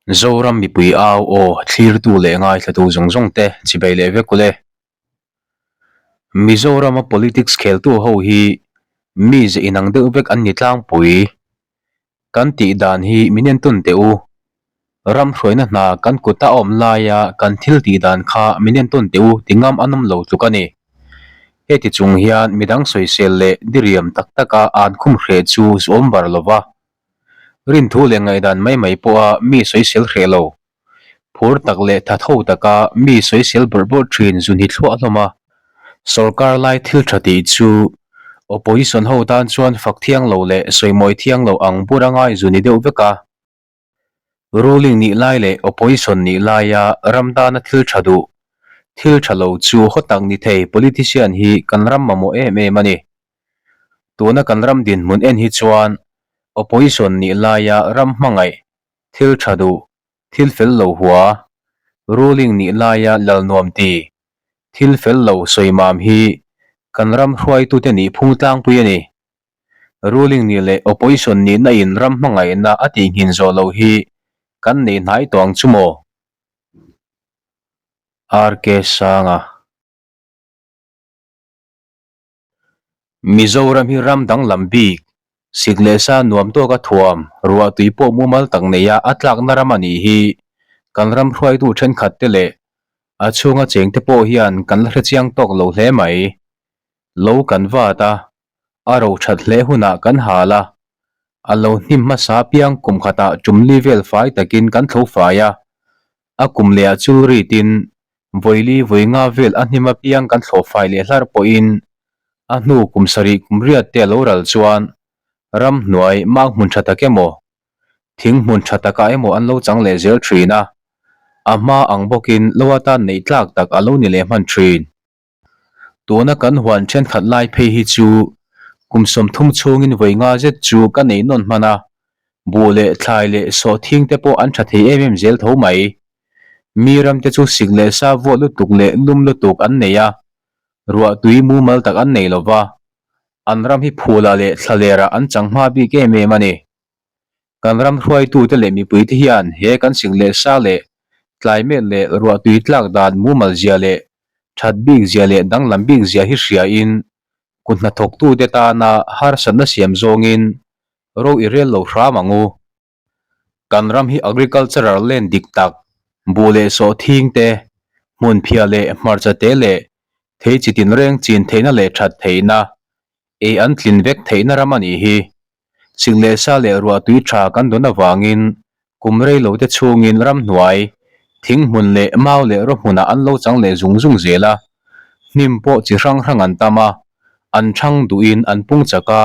Zoram mipui au aw thlirtu leh ngaithlatu zawng zawng te chibei leh vek ule. Mizorama politics kheltu ho hi mi ze inang deuh vek an ni tlangpui. Kan tih dan hi min entawn teh u. Ram hruaina hna kan kut a awm laia kan thil tih dan kha min entawn teh u ti ngam an awm lo tluk a ni. Heti chung hian midang sawisel leh diriam tak taka an khum hreh chu zu awm bar lova. Rinthu leh ngaihdan mai mai pawha mi sawisel hreh lo. Phur tak leh thatho taka mi sawisel bawrh bawrh thin zu ni thluah hlawm a. Sorkar lai thil tha tih chu opposition ho tan chuan fak thiang lo leh sawimawi thiang lo ang bur a ngai zu ni deuh vek a. Ruling nih lai leh opposition nih laia ram tana thil tha duh, thil tha lo chu haw tak ni thei politician hi kan ram mamawh em em a ni. Tuna kan ram dinhmun en hi chuan opposition nih laia ram hmangaih, thil tha duh, thil fel lo hua, ruling nih laia lal nuam ti, thil fel lo sawi mam hi kan ram hruaitute nih phung tlangpui a ni. Ruling nih leh opposition nihna in ram hmangaihna a tihnghin zawh loh hi kan nei hnai tawh ang chu maw? RK Sanga. Mizoram hi ram danglam bik, sik leh sa nuam tawka thuam, ruah tui pawh mumal tak neia a tlakna ram a nih hi kan ram hruaitu thenkhat te leh a chhunga chengte pawh hian kan la hrechiang tawk lo hle mai. Lo kan vat a, a ro that hle hunah kan hal a, a lo hnim hmasa piang kum khatah tumli vel fai takin kan thlo fai a, a kum lehah chul ritin vawili vawi nga vel a hnim apiang kan thlawh fai leh hlar pawhin a hnu kum sarih kum riat te a lo ral chuan ramhnuai mak hmun tha tak emaw thing hmun tha takah emaw an lo chang leh zel thin a, a hma ang bawkin lo atan neih tlak tak a lo ni leh hman thin. Tuna kan huan thenkhat lai phei hi chu kum 30 chhungin vawi nga zet chu ka nei nawn hman a, buh leh thlai leh sawhthing te pawh an tha thei em em zel tho mai. Mi ram te chu sik leh sa vuah lutuk leh lum lutuk an nei a, ruah tui mumal tak an nei lo va, an ram hi phulah leh thlalerah an chang hma bik em em a ni. Kan ram hruaitute leh mipuite hian he kan sik leh sa leh tlaimet leh ruahtui tlak dan mumal zia leh that bik zia leh danglam bik zia hi hriain kut hnathawktute tana harsatna siam zawngin ro i rel lo hram ang u. Kan ram hi agricultural land dik tak, buh leh sawhthing te, hmunphiah leh hmarcha te leh thei chi tinreng chin theihna leh that theihna, ei an tlin vek theihna ram a nih hi. Sik leh sa leh ruah tui tha kan dawn avangin kum rei lo te chhungin ramhnuai, thing hmun leh mau leh raw hmunah an lo chang leh zung zung zel a. Hnim pawh chi hrang hrang an tam a, an thang duhin an pung chak a.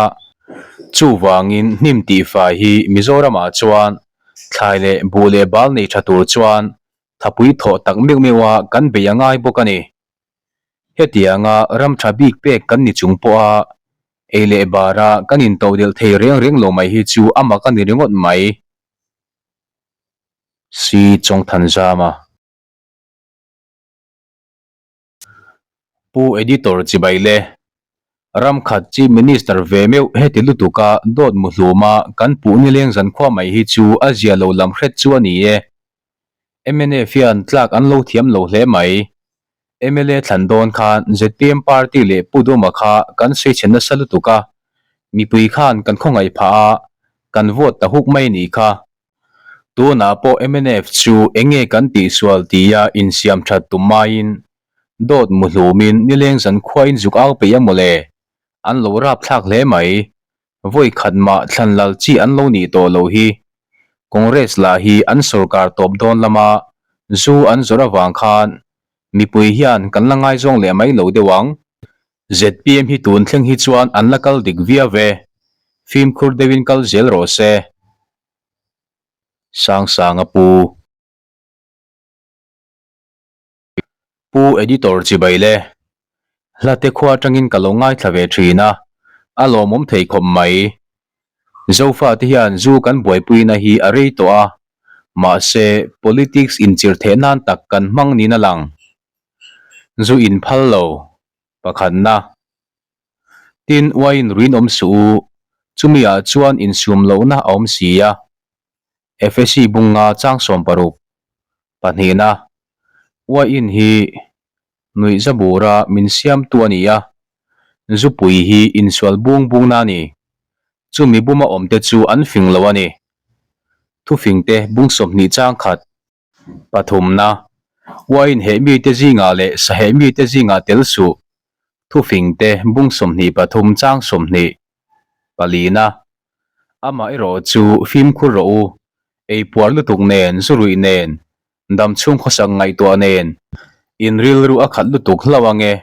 Chuvangin hnim tihfai hi Mizoramah chuan thlai leh buh leh bal nei tha tur chuan thapui thawh tak meuh meuh a kan bei a ngai bawk a ni. Hetianga ram tha bik pek kan ni chung pawha Ei leh bara kan intodelh thei reng reng lo mai hi chu a mak a ni ringawt mai. C. Chawngthanzama. Pu Editor chibai le. Ram khat Chief Minister ve meuh heti lutuka dawt mu hluma kan puh nileng zankhua mai hi chu a zia lo lam hret chu a ni e. Mnf hian tlak an lo thiam lo hle mai. Mla thlan dawn khan zpm party leh Pu Duma kha kan sawi chhe nasa lutuk a, mipui khan kan khawngaih phah a, kan vote ta huk mai nih kha. Tunah pawh mnf chu enge kan tihsual tia insiam that tum maiin dawt mu hlumin nileng zan khuain zuk au peih a mawle, an lo rapthlak hle mai. Vawi khat mah thlan lal chi an lo nih tawh loh hi. Congress lah hi an sorkar tawp dawn lama zu an zawrh avang khan mipui hian kan la ngaizawng leh mai lo deuh ang. Zpm hi tun thleng hi chuan an la kal dik viau e. Fimkhur deuhin kal zel rawh se. Sangsanga Pu. Pu Editor chibai le. Hla te khua atangin ka lo ngaithla ve thin a, a lawmawm thei khawp mai. Zofa te hian zu kan buaipuina hi a rei tawh a, mahse politics inchirh theh nan tak kan hmang niin a lang. Zu in phal lo, pakhatna. Tin, uaiin ruin awm suh u, chumi ah chuan insum lohna a awm si a. Efesi bunga chang 60 Pahnihna, Uaiin hi nuihza bura min siamtu a ni a, zupui hi insual bung bungna a ni. Chumi buma awmte chu an fing lo a ni. Thufingte bung 20 chang khat. Pathumna, Uaiin heh mite zingah leh saheh mite zingah tel suh. Thufingte bung 23 chang 20. Palina, Amah erawh chu fimkhur rawh u, eipuar lutuk nen, zu ruih nen, dam chhung khawsak ngaihtuah nen, in rilru a khat lutuk hlauh ang e.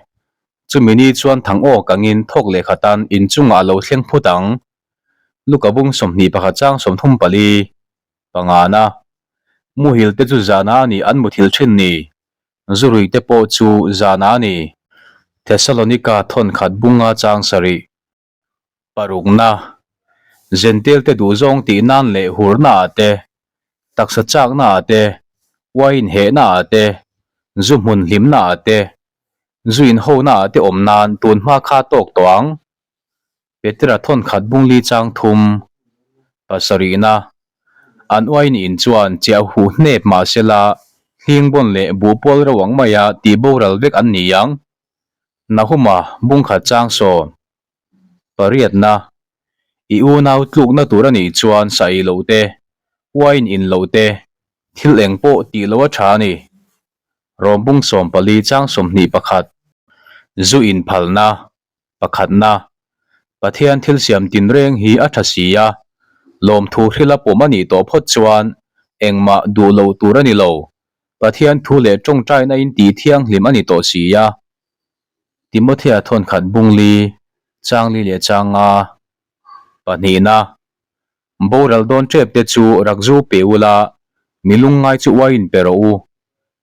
Chumi ni chuan thang awk angin thawk leh khatan inchungah a lo thleng phut ang. Luka bung 21 chang 34, pangana, Muhil te chu zana a nih an muthil thin ni, zu ruih te pawh chu zana a ni. Thesalonika thawnkhat bunga chang sarih. Parukna, Zentel te duhzawng tih nan leh hurna ah te, taksa chakna ah te, wine hehna ah te, zu hmun hlimna ah te, zu inhona ah te awm nan tun hma kha tawk tawh ang. Petera thawnkhat bungli chang thum, pasarihna, An wine in chuan chiah huh hnep mah sela hling bawn leh buhpawl reuh ang maia tih boral vek an ni ang. Nahuma bungkhat chang sawn. Pariatna, I unau tlukna tur a nih chuan sa ei loh te, wine in loh te, thil eng pawh tih loh a tha a ni. Rawm bung 14 chang 21. Zu inphalna, Pakhatna, Pathian thil siam tinreng hi a tha si a, lawmthu hrila pawm a nih tawh phawt chuan engmah duh loh tur a ni lo. Pathian thu leh tawngtaina in tih thianghlim a ni tawh si a. Timothea thawnkhat bungli, changli leh changa pahnihna, boral dawn tep te chu rakzu pe ula, mi lungngai chu uaiin pe rawh u,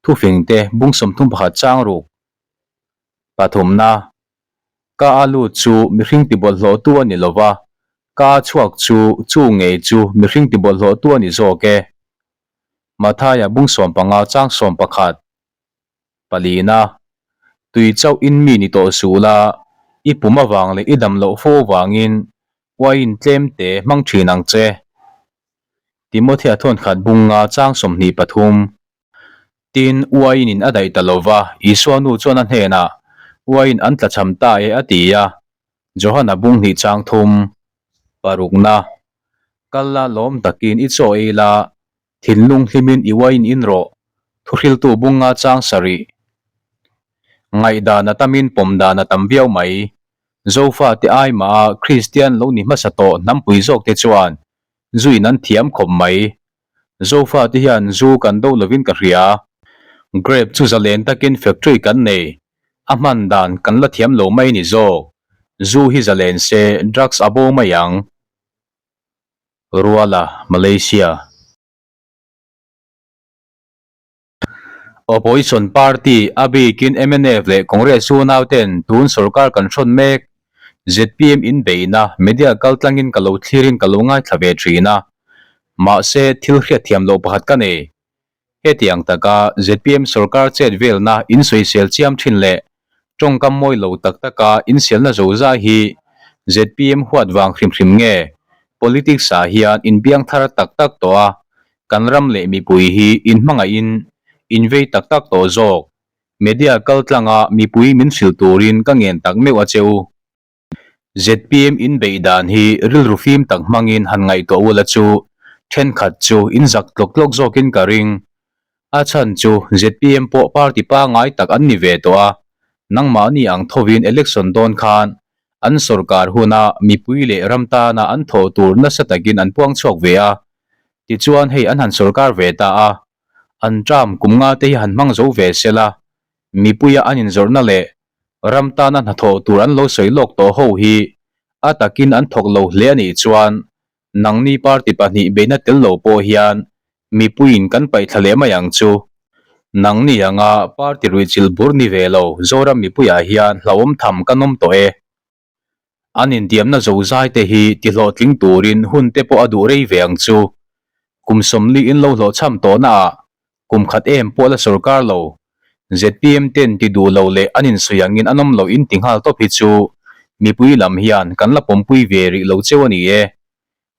thufing te bung 31 chang ruk. Pathumna, ka a lut chu mihring tibawlhhlawhtu a ni lova, ka a chhuak chu chu ngei chu mihring tibawlhhlawhtu a ni zawk e. Mathaia bung 15 chang 11. Palina, Tui chauh in mi ni tawh suh la, i pum avang leh i dam loh fo avangin wine tlem te hmang thin ang che. Timothea thawnkhat bunga chang 23. Tin, wine in a daih ta lo va, Isua nu chuan a hnenah, Wine an tlachham ta e a ti a. Johana bung hnih chang thum. Parukna, Kal la lawm takin i chaw ei la, Thinlung hlimin i uain in rawh, thuhriltu bunga chang sarih. Ngaihdan a tamin pawm dan a tam viau mai. Zofa te ai mah a Kristian lo ni hmasa tawh hnampui zawk te chuan zuin an thiam khawp mai. Zofa te hian zu kan do lovin ka hria. Grape chu zalen takin factory kan nei, a hman dan kan la thiam lo mai ni zawk. Zu hi zalen se drugs a bo mai ang. Ruala, Malaysia. Opposition party a bikin mnf leh Congress unauten tun sorkar kan hrawn mek. Zpm in beihna media kaltlangin ka lo thlirin ka lo ngaithla ve thin a. Mahse thil hriatthiam loh pakhat ka nei. Hetiang taka zpm sorkar chet velna insawisel chiam thin leh tawngkam mawi lo tak taka inselna zozai hi zpm huat vang hrim hrim nge politics ah hian inbiang thar tak tak tawh a, kan ram leh mipui hi inhmangaihin invei tak tak tawh zawk. Media kaltlanga mipui min hrilh turin ka ngen tak meuh a che u. Zpm in beih dan hi rilru fim tak hmangin han ngaihtuah ula chu thenkhat chu in zak tlawk tlawk zawkin ka ring. A chhan chu zpm pawh party pangai tak an ni ve tawh a, nangmahni ang thovin election dawn khan an sorkar huna mipui leh ram tana an thawh tur nasa takin an puang chhuak ve a, tichuan hei an han sorkar ve ta a, an term kum nga te hi han hmang zo ve sela, mipuia an inzawrhna leh ram tana hnathawh tur an lo sawi lawk tawh ho hi a takin an thawk lo hle a nih chuan nangni party pahnih beihna tel lo pawh hian mipuiin kan paihthla leh mai ang chu. Nangni anga party ruihchilh bur ni ve lo Zoram mipuiah hian hlauhawm tham kan awm tawh e. An intiamna zozai te hi ti hlawhtling turin hun te pawh a duh rei ve ang chu. Kum 40 in lo hlawhchham tawhna ah kum khat em pawh la sorkar lo. Zpm ten ti duh lo leh an insawi angin an awm loh in ti nghal tawp hi chu mipui lam hian kan la pawmpui ve rih lo cheu a ni e.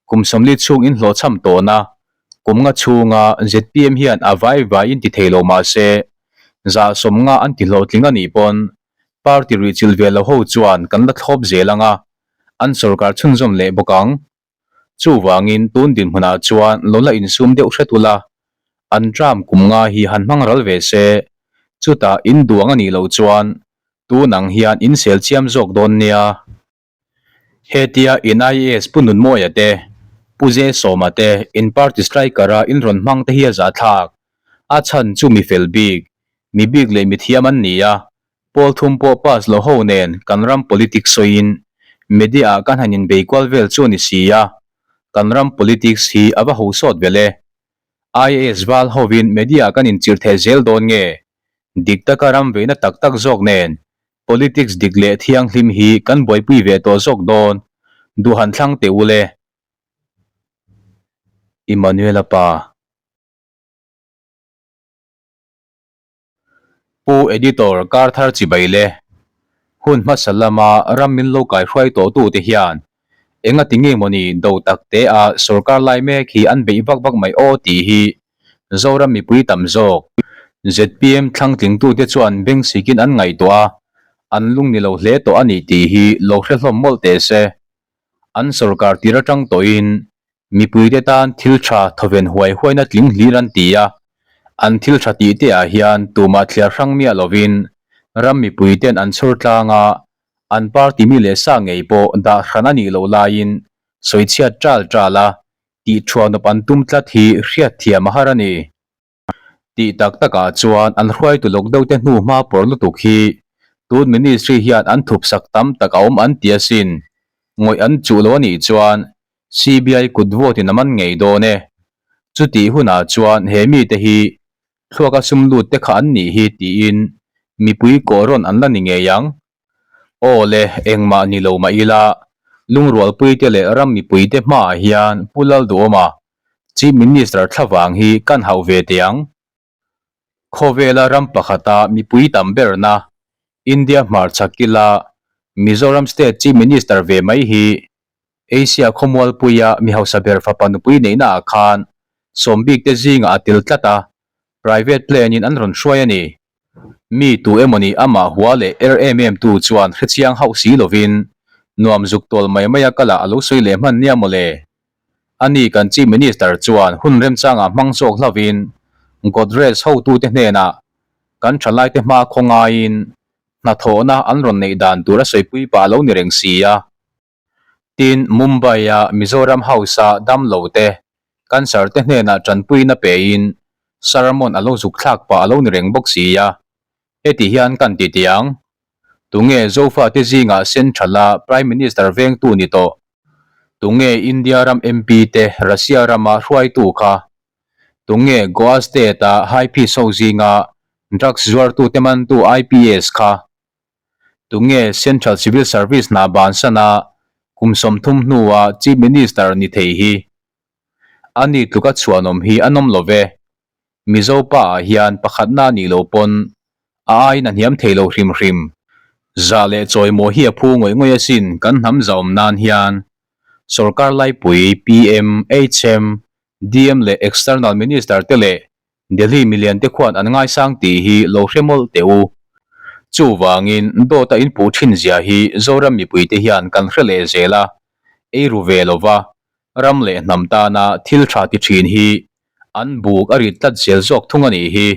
Kum 40 chhung in hlawhchham tawhna. Kum nga chhunga zpm hian a vai vaiin ti thei lo mah se, 70% an ti hlawhtling a nih pawn party ruihchilh ve lo ho chuan kan la thlawp zel ang a, an sorkar chhunzawm leh bawk ang. Chuvangin tun dinhmunah chuan lo la insum deuh hret ula, an term kum nga hi han hmang ral ve se, chutah in duang a nih loh chuan tun ang hian in sel chiam zawk dawn nia. Hetia in IAS Pu Nunmawia te, Pu Zesawma te in party striker a in rawn hmang te hi a zahthlak. A chhan chu mi fel bik, mi bik leh mi thiam an ni a, pawl thum pawh pass lo ho nen kan ram politics sawiin media ah kan han inbei kual vel chu a ni si a, kan ram politics hi a va ho sawt vel e. IAS val hovin media ah kan inchirh theh zel dawn nge? Dik taka ram veina tak tak zawk nen Politics dik leh thianghlim hi kan buaipui ve tawh zawk dawn, duhan thlang teh u le. Emmanuela pa. Pu Editor kar thar chibai le. Hun hmasa lama ram min lo kaihruai tawh tu te hian engati nge mawni do tak te a sorkar lai mek hi an beih vak vak mai aw tih hi Zoram mipui tam zawk. Zpm thlangtlingtute chuan beng sikin an ngaihtuah a, an lung ni lo hle tawh a ni tih hi lo hre hlawm mawlh teh se. An sorkar tir atang tawhin mipuite tan thil tha thawven huai huaina tling hlir an ti a, an thil tha tih te ah hian tumah thliar hrang miah lovin ram mipuiten an chhawr tlang a, an party mi leh sa ngei pawh dah hran a nih loh laiin sawichhiat ṭal ṭal a, Tih thuanawp an tum tlat hi hriatthiam a har a ni. Tih tak takah chuan an hruaitu lawk deuhte hnu hma pawr lutuk hi tun ministry hian an thupsak tam tak a awm an ti asin. Ngawih an chuh lo a nih chuan CBI kut vote in a man ngei dawn e. Chutih hunah chuan he mite hi thluaka sum lut te kha an nih hi tiin mipui kawhrawn an la ni ngei ang. Aw le, engmah ni lo mah ila, lungrualpuite leh ram mipuite hmaah hian Pu Lalduhawma, Chief Minister thlavang hi kan hauh ve teh ang. Khawvela ram pakhata mipui tam berna, India hmarchhak kila Mizoram State Chief Minister ve mai hi Asia khawmualpuia mi hausa ber fapa nupui neihnaah khan sawmbikte zingah a tel tlat a, private plane in an rawn hruai a ni. Mi tu emawni amah hua leh er em em tu chuan hrechiang hauh si lovin nuam zuk tawl mai mai a kal ah a lo sawi leh hman nia mawle. Ani kan Chief Minister chuan hun remchangah hmang zawk hlauhin Godrej hotute hnenah kan thalaite hma khaw ngaiin hnathawhna an rawn neih dan tur a sawipui pah a lo ni reng si a. Tin, Mumbai-a Mizoram House-a damlo te, cancer te hnenah tanpuina pein sermon a lo zuk thlak pah a lo ni reng bawk si a, heti hian kan ti tiang. Tunge Zofate zingah Central-a Prime Minister vengtu ni tawh? Tunge India ram MP te Russia rama hruaitu kha? Tunge Goa State-a high peace ho zinga drugs zuartute mantu IPS kha? Tunge Central Civil Service hna bansana kum 30 hnua Chief Minister ni thei hi? A ni tluka chhuanawm hi a nawm lo ve. Mizo pa ah hian pakhatna a nih loh pawn a aiin a hniam thei lo hrim hrim. Zah leh chawimaw hi a phu ngawih ngawih asin kan hnam zahawm nan hian. Sorkar laipui, PM, HM, DM leh External Minister te leh Delhi milian te khuan an ngaisang tih hi lo hre mawlh teh u. Chuvangin dawt a inpuh thin zia hi Zoram mipui te hian kan hre leh zel a, ei ru ve lova ram leh hnam tana thil tha ti thin hi an buk a rit tlat zel zawk thung a nih hi.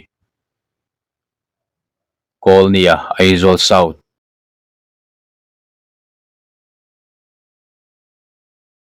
Kawlnia, Aizawl South.